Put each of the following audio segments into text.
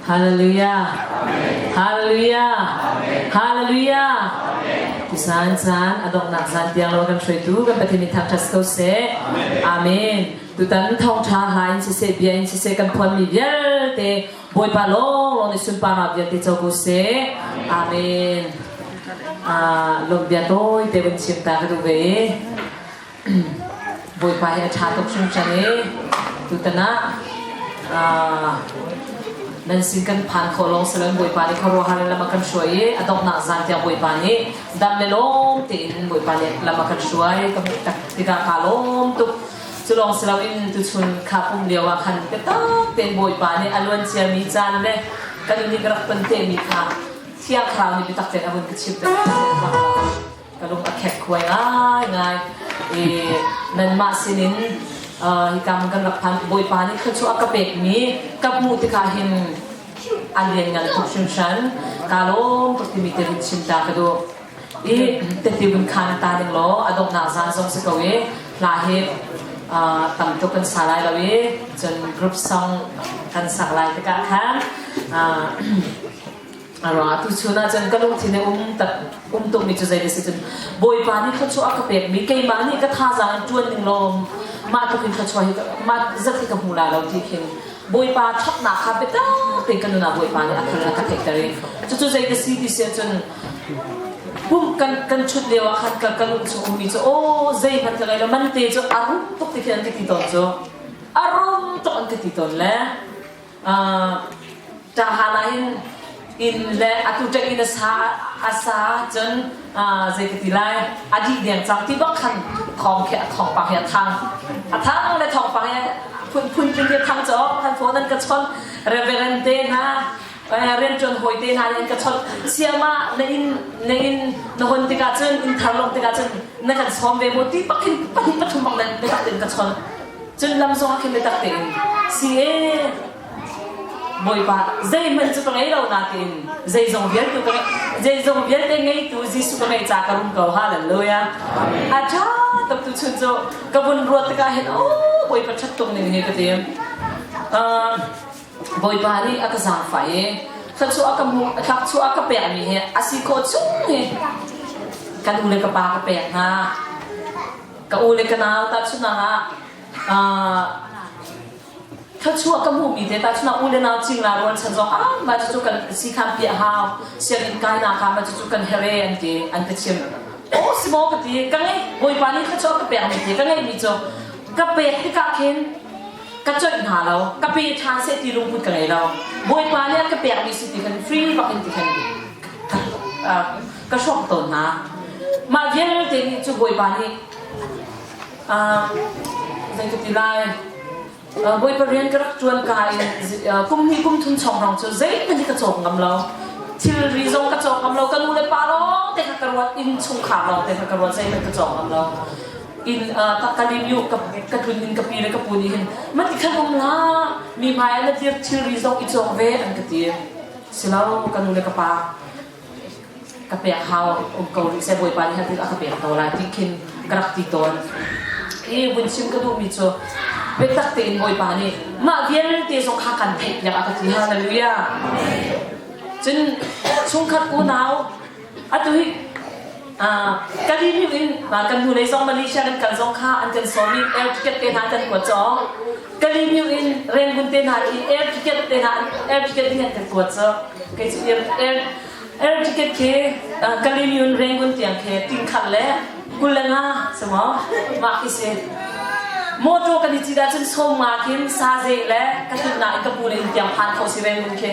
Hallelujah. Hallelujah. Hallelujah. Tusan caan a donghnak zan tiang lo kan hruaitu kan Pathian nih thangṭhat ko seh. Amen. Tutan thawngṭha hla in siseh bia in siseh kan phuanmi vialte Bawipa lawnglawng nih sunparnak vialte co ko seh. Amen. Lawm bia tawi te vun chim ta ka duh ve i Bawipa hi a ṭha tuk hringhran i tutan ah nan sin kan phan khawh lawng si loin Bawipa nih khuaruahhar in lam a kan hruai i a donghnak zan tiang Bawipa nih dam le lawm tein Bawipa nih lam a kan hruai ka hmuh tak tikah kaa lawm tuk. Cu lawng si loin tuchun kha pum lio ah khan biatak tein Bawipa nih a luan ciami caan le kan nih ka rak ton temi kha Thiang Thlarau nih biatak tein a vun ka chimh te. Ka lung a khek khuai ngaingai. I nanmah sinin hika hmun kan rak phan. Bawipa nih thluachuah a ka pekmi ka hmuh tikah hin a lianngan tuk hringhran. Kaa lawm tuk timi te vun chim ta ka duh. I tete vun khaan ta ning law a donghnak zan zong si ko i hla hi tam tuk kan sa lai lo i cun group song kan sak lai tikah khan A ruangah tuchun ah cun ka lungthin i um tak um tukmi cu zei si cun Bawipa nih thluachuah a ka pekmi keimah nih ka thazaang in ṭuan ning law mah tluk in thluachuah hi mah zat hi ka hmu lai lo ti khin Bawipa ṭhatnak kha biatak tein ka nun ah Bawipa nih a thar in a ka theihter i cucu zei ka si ti si ahcun pum kan kan ṭhut lio ah khan ka ka lung chung ummi cu aw zeihmanh ka ngei lo man te cu a rum tuk ti khin an ka ti tawn cu a rum tuk an ka ti tawn le Ṭahan ah hin inn le atu ṭek in a sa cun zei ka ti lai a dih deng cang ti bak khan thawng khi a thawngpang hi a thang a thang le thawngpang hi phun phun khi a thang cawk khan phone an ka chawnh reverend te hna rianṭuan hawi te hna nih an ka chawnh siama na inn na inn na hon tikah cun inn thar lawng tikah cun na kan sawm ve maw ti bak hin pahnih pathum bak nan biatak tein ka chawnh. Cun lam zong ah khin biatak tein si ee Bawipa zeihmanh cu ka ngei lo nain zeizong vialte ka zeizong vialte ngeitu Jesuh ka ngeih ca ka rum ko hallelujah a ṭha tuk tu chun cu ka vun ruat tikah hin oh Bawipa ṭhat tuk ning hi ka ti Bawipa nih a ka zaangfah i thluachuah a ka hmuh thluachuah a ka pekmi hi a si khawh chung hi kan u le ka pa ka pek hna Ka u le ka nau tahchunhnak ah thluachuah ka hmuhmi te tahchunhnak u le nau cingla rualchan zong ah mah cucu kan siikhan piah hau sianginn kainak ah mah cucu kan here an ti an ka chim. Aw si maw ka ti ka ngei Bawipa nih thluachuah ka pekmi ti ka ngeihmi cu ka pek tikah khin ka coih hna lo ka pe ṭhan seh ti lungput ka ngei lo Bawipa nih a ka pekmi si ti khan free bak in ti khan ka hrawk tawn hna. Mah vialte nih cu Bawipa nih zei ka ti lai Bawipa rian ka rak ṭuan ka in kum hnih kum thum chong hrawng cu zeihmanh hi ka cawk ngam lo. Thilri zong ka cawk ngam lo. Ka nu le pa lawng te kha ka ruat inn chungkhar lawng te kha ka ruat zeihmanh ka cawk ngam lo. In ka lim ka ka tlun in ka pi le ka pu nih hin mati khan um hlah mi hmai ah na dir thilri zong i cawk ve an ka ti. Silo ka nu le ka pa ka pek hau um ko rih seh Bawipa nih hatil a ka pek ko lai ti khin ka rak ti tawn. I vun chim ka duhmi cu biatak tein Bawipa nih mah vialte zong kha kan theih piak a ka ti hallelujah. Cun chungkhat unau atu hi ka review in kan hnulei zong Malaysia kan kal zong kha an kan sawm i air ticket te hna kan kuat cawk. Ka review in Rangoon te hna khi air ticket te hna air ticket ding an kan kuat cu kei cu air air air ticket khi ka review in Rangoon tiang khi ting khat le 25 si maw mah khi si motor kan i cit ahcun som nga khin sa ze le ka tlunnak in ka pu le in tiang phan kho si Rangoon khi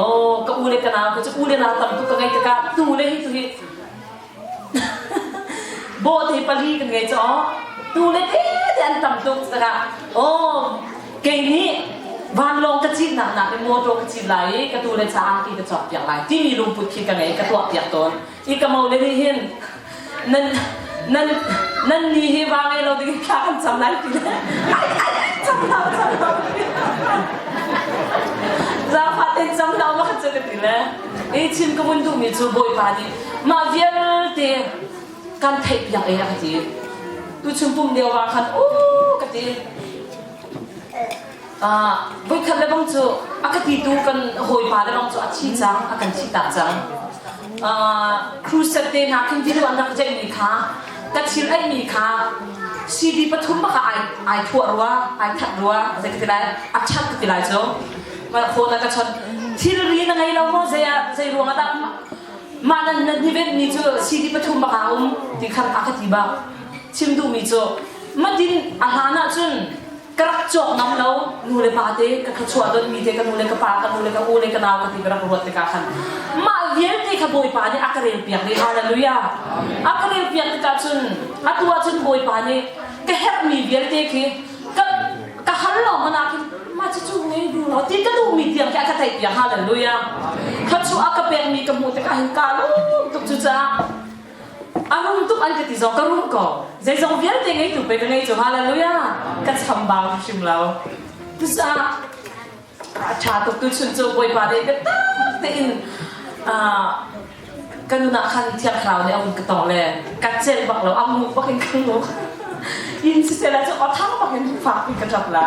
oh ka u le ka nau cu u le nau tam tuk ka ngei tikah tu le hi tu hi Bawhte pali kan ngei caw. Tu le te te an tam tuk tikah aw kei nih vanlawng ka citnak nak in motor ka cit lai i ka tu le caah ki ka cawk piak lai timi lungput khi ka ngei ka tuah piak tawn. I ka mo le nih hin nan nan nan ni hi va ngei lo ding thla kan cam lai ti le ai ai ai cam lo cam lo zafa ten cam lo ma ka cu ka ti le i chim ka vun duhmi cu Bawipa nih mah vialte kan theihpiak e a ka ti. Tuchun pum lio ah khan u ka ti. Voikhat le bang cu A ka titu kan hawipa le bang cu a thi cang, a kan thi tak cang. Crusade te hna khin video an rak zeihmi kha ka thil eimi kha CD pathum baka ai ai thuah rua, ai that rua, zei ka ti lai, a that ka ti lai cu. Ma phone a ka chon thilri na ngei lo maw zei ah zei ruang ah dah mah nan nan event ni cu CD pathum baka um ti khan a ka ti bak. Chim duhmi cu matin a hlan ah cun ka rak cawk ngam lo nu le pa te ka thluachuah donmi te ka nu le ka pa ka nu le ka u le ka nau ka ti ka rak ruat tikah khan mah vialte kha Bawipa nih a ka rel piak dih hallelujah a ka rel piak tikah cun atu ah cun Bawipa nih ka herhmi vialte khi ka ka hal lo mana khin mah cu cu ngei du lo ti ka duhmi tiang khi a ka theih piak hallelujah thluachuah a ka pekmi ka hmuh tikah hin ka lung tuk cu caah A rum tuk an ka ti zong ka rum ko. Zeizong vialte ngeitu pei ka ngei cu hallelujah. Ka chambau hrim lo. Cucaah a ṭha tuk tu chun cu Bawipa nih biatak tein ka nun ah khan Thiang Thlarau nih a hun ka tong le ka celh bak lo, a ngu bak in ka ngu. Inn siseh la cu aw thang bak in fak in ka ṭap la.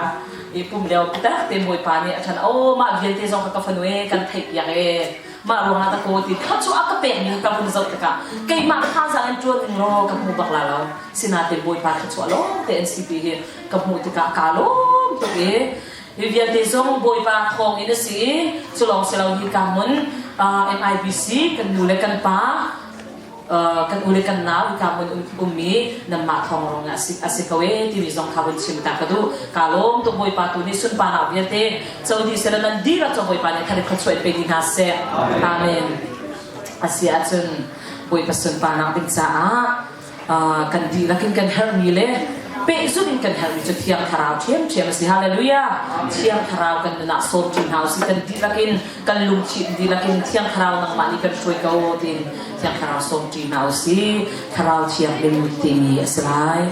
I pum lio biatak tein Bawipa nih a ṭhan, oh mah vialte zong kha ka fanu e kan theih piak e. Mah ruangah ka kaw ti kha cu a ka pekmi ka vun zoh tikah keimah thazaang in ṭuan ning law ka hmu bak la lo. Sinain Bawipa thluachuah lawng te an si ti hi ka hmuh tikah kaa lawm tuk i hi vialte zong Bawipa thawng in a si i cu lawng si lo hi ka hmun MIBC kan nu le kan pa kan u le kan nau ka mun ummi nanmah thawng rong a si a si ko e timi zong kha vun chim ta ka duh ka lawm tuk Bawipa tu nih sunparnak vialte co dih seh nan dihlak cu Bawipa nih khan khuachuah pe dih hna seh amen a si ahcun Bawipa sunparnak ding caah kan dihlak in kan herhmi le pehzulh in kan herhmi cu Thiang Thlarau ṭhiamṭhiam a si. Hallelujah! Thiang Thlarau kan nun ah sawm ṭi hna usih. Kan dihlak in kan lungthin dihlak in Thiang Thlarau nangmah nih kan hruai ko tiin Thiang Thlarau sawm ṭi hna usih. Thlarau Thianghlim timi a si lai.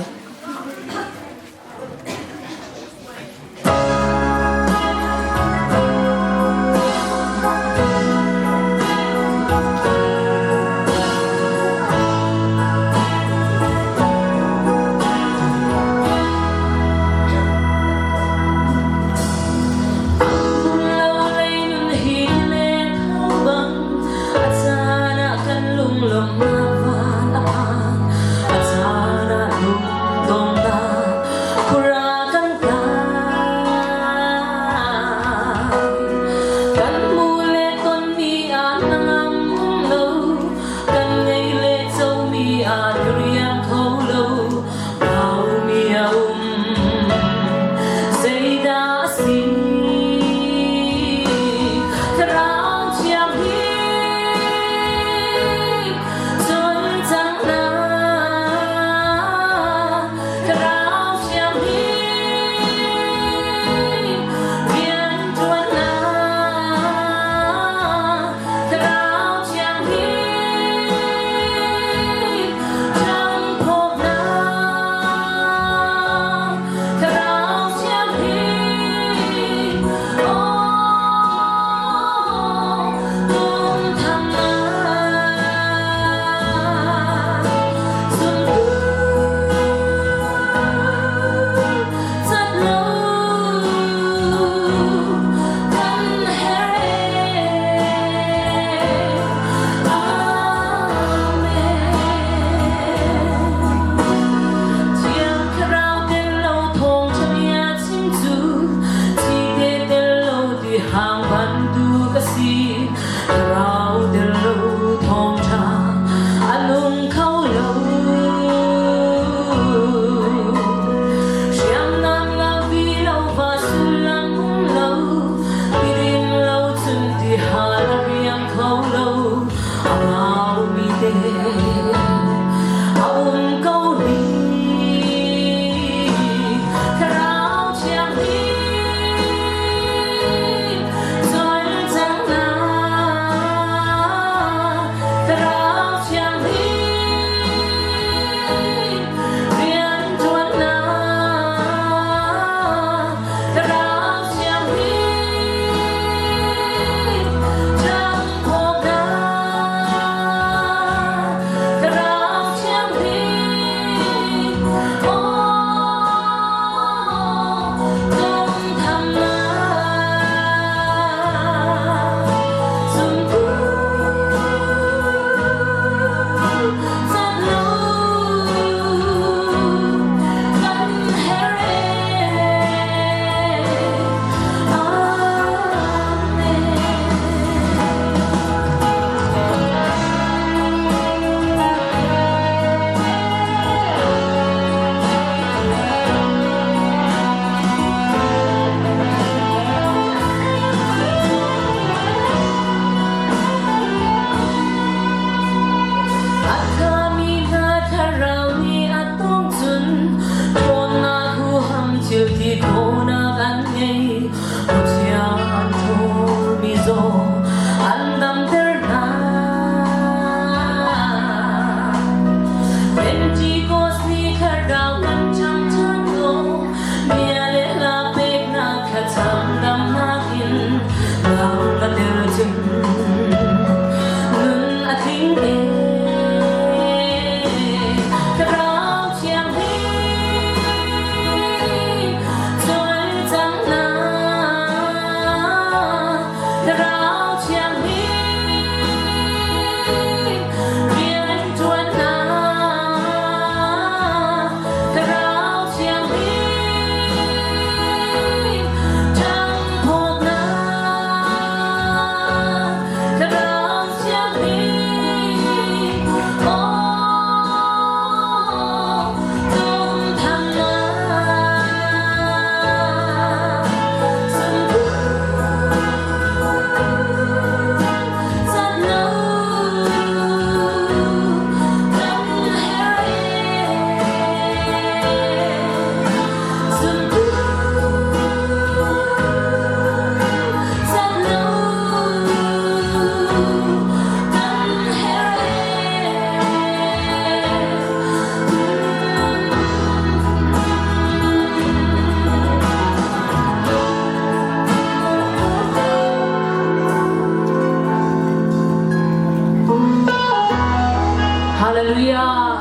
Hallelujah.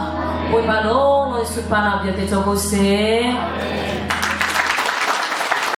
Bawipa lawng lawi sunparnak vialte co ko seh.